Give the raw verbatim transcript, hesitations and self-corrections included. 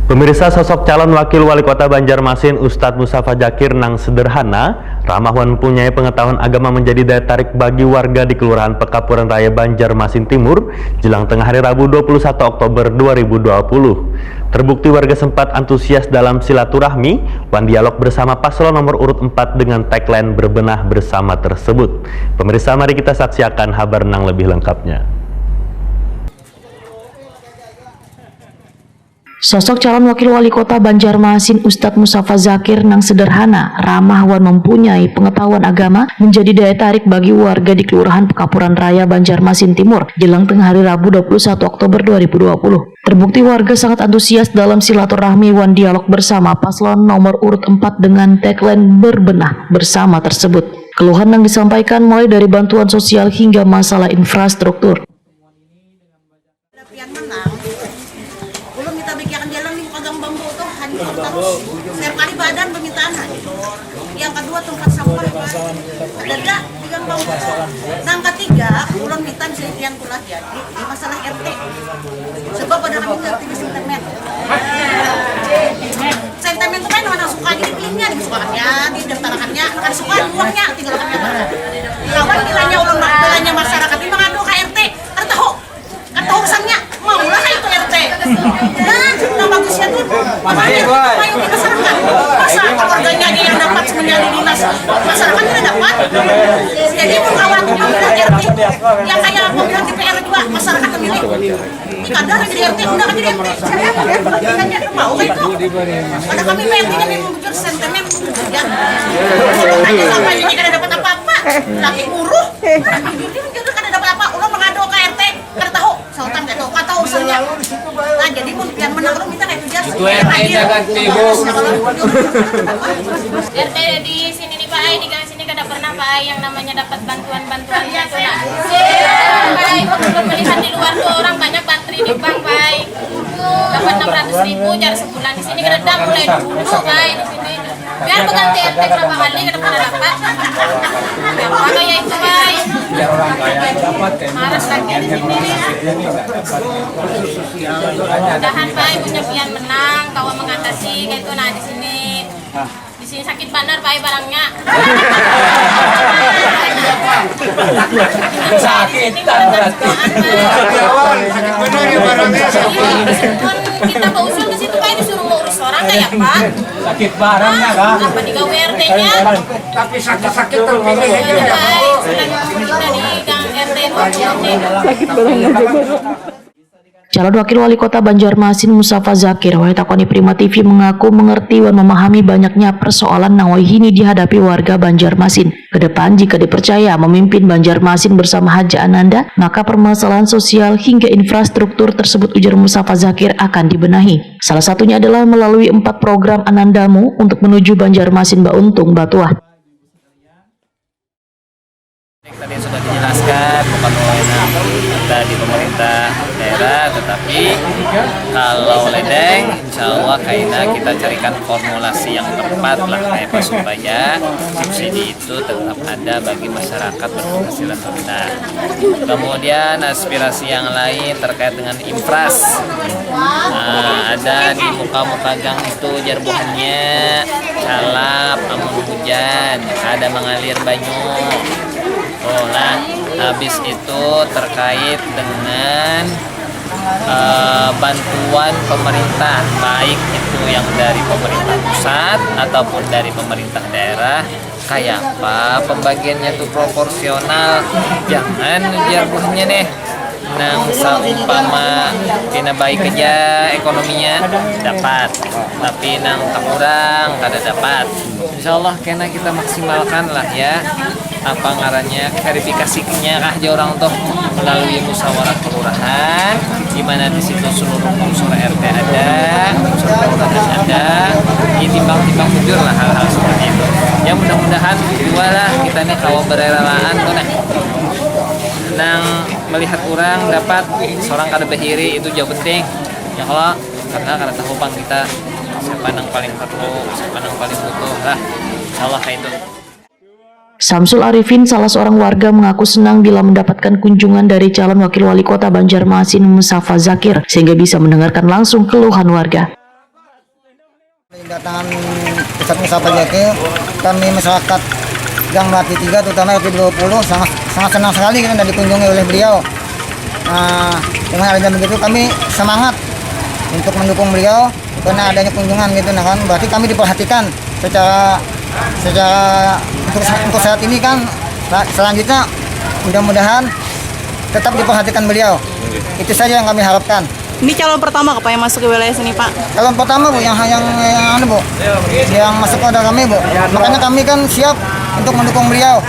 Pemirsa, sosok calon wakil wali kota Banjarmasin, Ustadz Mustafa Zakir, nang sederhana, ramah, wan mempunyai pengetahuan agama menjadi daya tarik bagi warga di Kelurahan Pekapuran Raya, Banjarmasin Timur, jelang tengah hari Rabu, dua puluh satu Oktober dua ribu dua puluh. Terbukti warga sempat antusias dalam silaturahmi wan dialog bersama paslon nomor urut empat dengan tagline "Berbenah Bersama" tersebut. Pemirsa, mari kita saksiakan habar nang lebih lengkapnya. Sosok calon wakil wali kota Banjarmasin, Ustadz Mustafa Zakir, nang sederhana, ramah, wan mempunyai pengetahuan agama menjadi daya tarik bagi warga di Kelurahan Pekapuran Raya, Banjarmasin Timur, jelang tengah hari Rabu, dua puluh satu Oktober dua ribu dua puluh. Terbukti warga sangat antusias dalam silaturahmi wan dialog bersama paslon nomor urut empat dengan tagline "Berbenah Bersama" tersebut. Keluhan yang disampaikan mulai dari bantuan sosial hingga masalah infrastruktur. Pian menang, ulun minta bikiakan jalan di muka gang bambu tuh, hancur terus. Setiap kali badan permintaan hancur. Yang kedua, tempat sampah, Pak. Ada dak di gang bambu tuh? Nang ketiga, ulun minta bisa pian kulah jadi di masalah R T. Sebab pada kami nggak aktivis sentimen. Sentimen tuh kan mana suka jadi pilihnya, disukakannya, didaftarkannya, kada suka, buangnya, tinggalkannya. Lawan bilanya ulun, bilanya masyarakat ini mengadu ke R T, kada tahu. Kan tahu urusannya, maulah itu R T. Nah, nah bagusnya tuh, makanya, ayo kita serahkan. Masa keluarganya aja yang dapat, semuanya di dinas, masyarakat tidak dapat. Jadi, mau kawan tuh pemilihan R T, yang kayak pemilihan D P R juga, masyarakat memilih. Ini kadar jadi R T, udah kan jadi R T. Mau kan itu? Ada kami P R T-nya memang bujur, sentimen, ya. Tanya sama ini kada dapat apa-apa. Laki buruh. Ini kada dapat apa, ulun mengadu ke R T, kada tahu. Sultan gak tahu, kata urusannya. Nah, jadi mun pian menang, minta kayak itu jas. Itu R T-nya ganti, Bu. R T di sini nih, Pak, di gang sini kada pernah, Pak, yang namanya dapat bantuan-bantuan gitu, nah. Pak, melihat di luar tuh orang banyak bantri di bank, Pak. Dapat enam ratus ribu jar sebulan, di sini kada ada, mulai dulu, Pak, di sini. Biar berganti R T berapa kali, kada pernah dapat. Apa kayak itu, Pak? Maras lagi di sini. Mudahan, Pak, ibunya pian menang, kawa mengatasi, kayak itu, nah, di sini. Di sini sakit banar, Pak, barangnya. Sakit, sakit banar ya barangnya. Iya, meskipun kita bausul ke situ, Pak, disuruh mau urus orang, kayak apa? Sakit barangnya, Kak. Apa digawe R T-nya? Tapi sakit-sakit terpilih aja. Sakit barangnya juga. Calon Wakil Wali Kota Banjarmasin, Mustafa Zakir, wae takoni Prima T V, mengaku mengerti wan memahami banyaknya persoalan nang wahini dihadapi warga Banjarmasin. Kedepan, jika dipercaya memimpin Banjarmasin bersama Haja Ananda, maka permasalahan sosial hingga infrastruktur tersebut, ujar Mustafa Zakir, akan dibenahi. Salah satunya adalah melalui empat program Anandamu untuk menuju Banjarmasin bauntung batuah. Tadi sudah dijelaskan, bukan wewenang kita di pemerintah daerah, tetapi kalau ledeng, insya Allah kaina kita carikan formulasi yang tepat lah, kayak apa supaya subsidi itu tetap ada bagi masyarakat berpenghasilan rendah. Kemudian aspirasi yang lain terkait dengan infras. Nah, ada di muka-muka gang itu jar buhannya calap, amun hujan ada mengalir banyu. Oh, nah, habis itu terkait dengan eh, bantuan pemerintah, baik itu yang dari pemerintah pusat ataupun dari pemerintah daerah, kayak apa pembagiannya tuh proporsional. Jangan jar buhannya nih, nang saumpama pina baik aja ekonominya dapat, tapi nang takurang kada dapat. Insya Allah kena kita maksimalkan lah ya, apa ngarannya, verifikasinya kah aja orang tuh melalui musyawarah kelurahan, di mana di situ seluruh unsur R T ada, unsur kelurahan ada, ditimbang-timbang bujur lah hal-hal seperti itu. Ya, mudah-mudahan dua lah kita nih kawa berelaan tuh nah. Nang melihat orang dapat, seorang kada bahiri, itu jauh penting. Ya kalau karena kada tahu pang kita siapa nang paling perlu, siapa nang paling butuh lah. Insya Allah kayak itu. Samsul Arifin, salah seorang warga, mengaku senang bila mendapatkan kunjungan dari calon wakil wali kota Banjarmasin, Mustafa Zakir, sehingga bisa mendengarkan langsung keluhan warga. Kedatangan Pusat Wisata Jati, kami masyarakat Gang Melati tiga, terutama R T dua puluh, sangat, sangat senang sekali kita dikunjungi oleh beliau. Nah, dengan adanya begitu, kami semangat untuk mendukung beliau karena adanya kunjungan gitu, nah kan, berarti kami diperhatikan secara secara untuk, untuk saat ini kan. Selanjutnya, mudah-mudahan tetap diperhatikan beliau. Itu saja yang kami harapkan. Ini calon pertama apa yang masuk ke wilayah sini, Pak? Calon pertama, Bu, yang yang, yang anu, Bu, yang masuk ke kami, Bu. Makanya kami kan siap untuk mendukung beliau.